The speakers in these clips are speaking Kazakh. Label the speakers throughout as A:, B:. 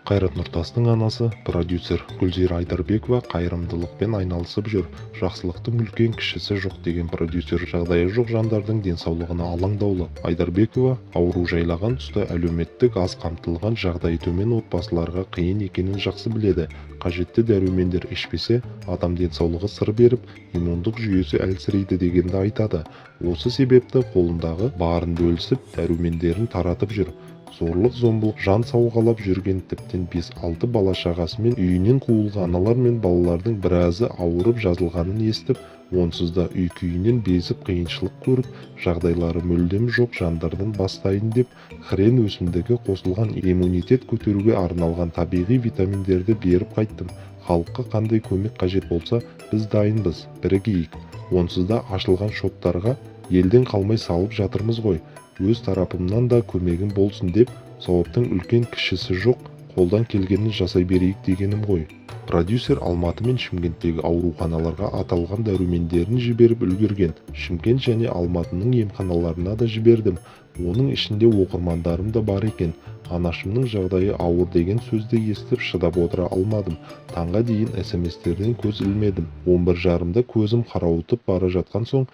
A: Қайрат Нұртастың анасы, продюсер Гүлзира Айдарбекова қайырымдылықпен айналысып жүр. Жақсылықтың үлкен кішісі жоқ деген продюсер жағдайы жоқ жандардың денсаулығына алаңдаулы. Айдарбекова ауру жайлаған тұста әлеуметтік аз қамтылған, жағдайы төмен отбасыларға қиын екенін жақсы біледі. Қажетті дәрумендер ішпесе, адам денсаулығы сыр беріп, иммундық жүйесі әлсірейді дегенді айтады. Осы себепті қолындағы барын бөлісіп, дәрумендерін таратып жүр. Зорлық-зомбылық жан сауғалап жүрген, тіптен 5-6 бала-шағасымен үйінен қуылған аналар мен балалардың біразы ауырып жазылғанын естіп, онсыз да үй-күйінен безіп, қиыншылық көріп, жағдайлары мүлдем жоқ жандардан бастайын деп, хрен өсімдігі қосылған иммунитет көтеруге арналған табиғи витаминдерді беріп қайттым. Халыққа қандай көмек қажет болса, біз дайынбыз, бірігейік. Онсыз да ашылған шоттарға елден қалмай салып жатырмыз ғой. Өз тарапымнан да көмегім болсын деп, сауаптың үлкен кішісі жоқ, қолдан келгенін жасай берейік дегенім ғой. Продюсер Алматы мен Шымкенттегі ауруханаларға аталған дәрумендерін жіберіп үлгерген. Шымкент және Алматының емханаларына да жібердім. Оның ішінде оқырмандарым да бар екен. Анашымның жағдайы ауыр деген сөзді естіп, шыдап отыра алмадым. Таңға дейін СМСтерден көз ілмедім. 11:30-да көзім қарауытып бара жатқан соң,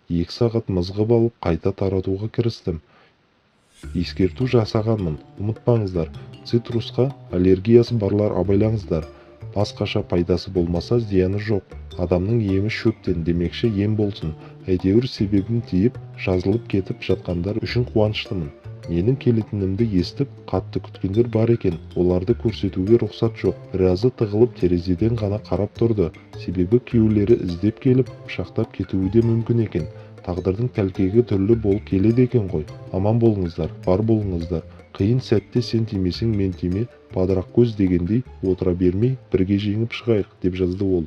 A: 2 сағат мызғып алып, қайта таратуға кірістім. Ескерту жасағанмын. Ұмытпаңыздар, цитрусқа аллергиясы барлар, абайлаңыздар. Басқаша пайдасы болмаса, зияны жоқ. Адамның емі шөптен демекші, ем болсын. Әйтеуір себебім тиіп, жазылып кетіп жатқандар үшін қуаныштымын. Менің келетінімді естіп, қатты күткендер бар екен. Оларды көрсетуге рұқсат жоқ. Біразы тығылып, терезеден ғана қарап тұрды. Себебі күйеулері іздеп келіп, пышақтап кетуі де мүмкін екен. Тағдырдың тәлкегі түрлі болып келеді екен ғой. Аман болыңыздар, бар болыңыздар. Қиын сәтте сен тимесең, мен тиме, бадырақ көз дегендей, отыра бермей, бірге жеңіп шығайық, деп жазды ол.